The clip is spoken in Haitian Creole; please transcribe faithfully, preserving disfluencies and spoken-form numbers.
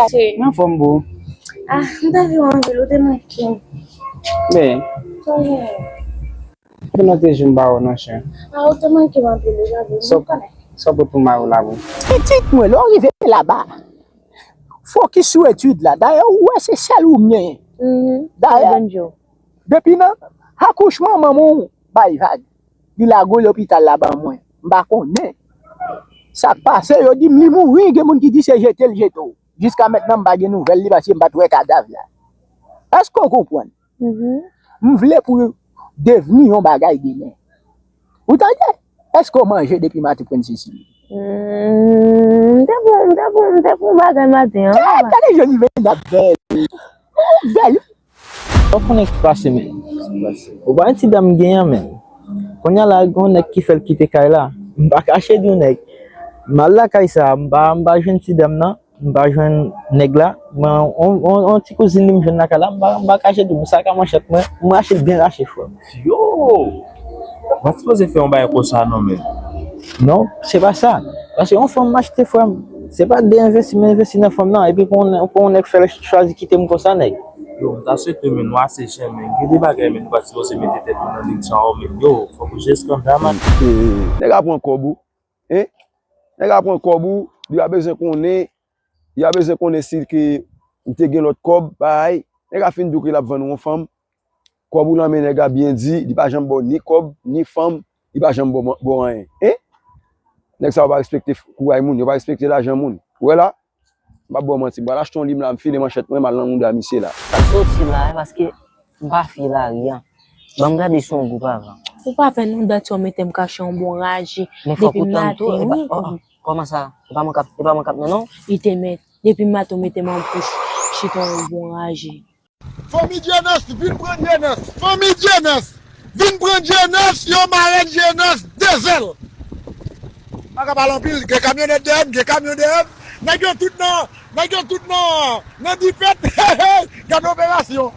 Cheri. M anfòm boo. Ah, m ta vin wè w anpil, ou te manke m. Men. Sa w gen? Pou nou te jou m ba w non chè. Ah, ou te manke m anpil wi, Javi. Sa w pote pou mari w la boo? Pitit mwen, lè w rive laba, fokis sou etid la. Dayè, ou wè se sèl ou m genyen. Dayè, depi nan akouchman manman w bay vag, li lage w lopital la ban mwen. M pa konnen sa k pase, yo di m li mouri, gen moun ki di se jete l jete w. Jiska mentnan, m pa gen nouvèl li paske m pa t wè kadav la. Èske w konprann? M vle pou devni yon bagay demen. Ou tande? Èske w manje depi maten, Princessy? M te pran, m te pran, m te pran bagay maten an. Gade jan li vin ap bèl. Ou bèl. Ou konnen ki pase men. Ou pa yon ti dam m genyen men. Kounye a la gen yon nèg ki fè l kite kay la. M pa kache di w nèg. M al lakay sa, m pa, m pa jwenn ti dam nan. M pa jwenn nèg la. Mwen, on, on, on ti kouzin li m jwenn lakay la, m pa, m pa kache di w, m saka manchèt mwen, m rache l byen rache, frè m. Yo! Ou pa t sipoze fè yon bagay konsa non, men. Non, se pa sa. Paske yon fanm m achte, frè m. Se pa de envesti m envesti nan fanm nan, epi pou yon, pou yon nèg fè l chwazi kite m konsa, nèg. Yo, m ta swete, men, nou ase chen, men. Gen de bagay, men, nou pa t sipoze mete tèt nou nan lig sa yo, men. Yo, fòk ou jwe eskandal, man. Nèg ap pran kòb ou. Hein? Nèg ap pran kòb ou, li pa bezwen konnen, li pa bezwen konnen si ke ou te gen lòt kòb, bay. Nèg ap fin di w ke l ap vann ou yon fanm. Kòb ou nan men nèg la byen di, li pa janm ba w ni kòb, ni fanm, li pa janm ba w, ba w anyen. Hein? Nèg sa yo pa respekte kouraj moun, yo pa respekte lajan moun. Ou wè la? M p ap ba w manti, m pral achte yon lim la, m file manchèt mwen, m al nan mouda misye la. M soti la, paske m pa fye lari a. Ban m gade si yon gwoup avan. Ou pa fè non, dat yo mete m kache yon bon raje. Men fòk ou tann tou, epa, oh, oh, kòman sa? Epa mwen k ap, epa mwen k ap nan non. Li te mèt, depi maten w mete m an pous, chita yon bon raje. Fanmi Djenas, vin pran Djenas. Fanmi Djenas, vin pran Djenas, yo mare Djenas de zèl. M pa ka pale anpil, gen kamyonèt dèyè m, gen kamyon dèyè m. Nèg yo tout nan, nèg yo tout nan, nan difèt. Gade operasyon.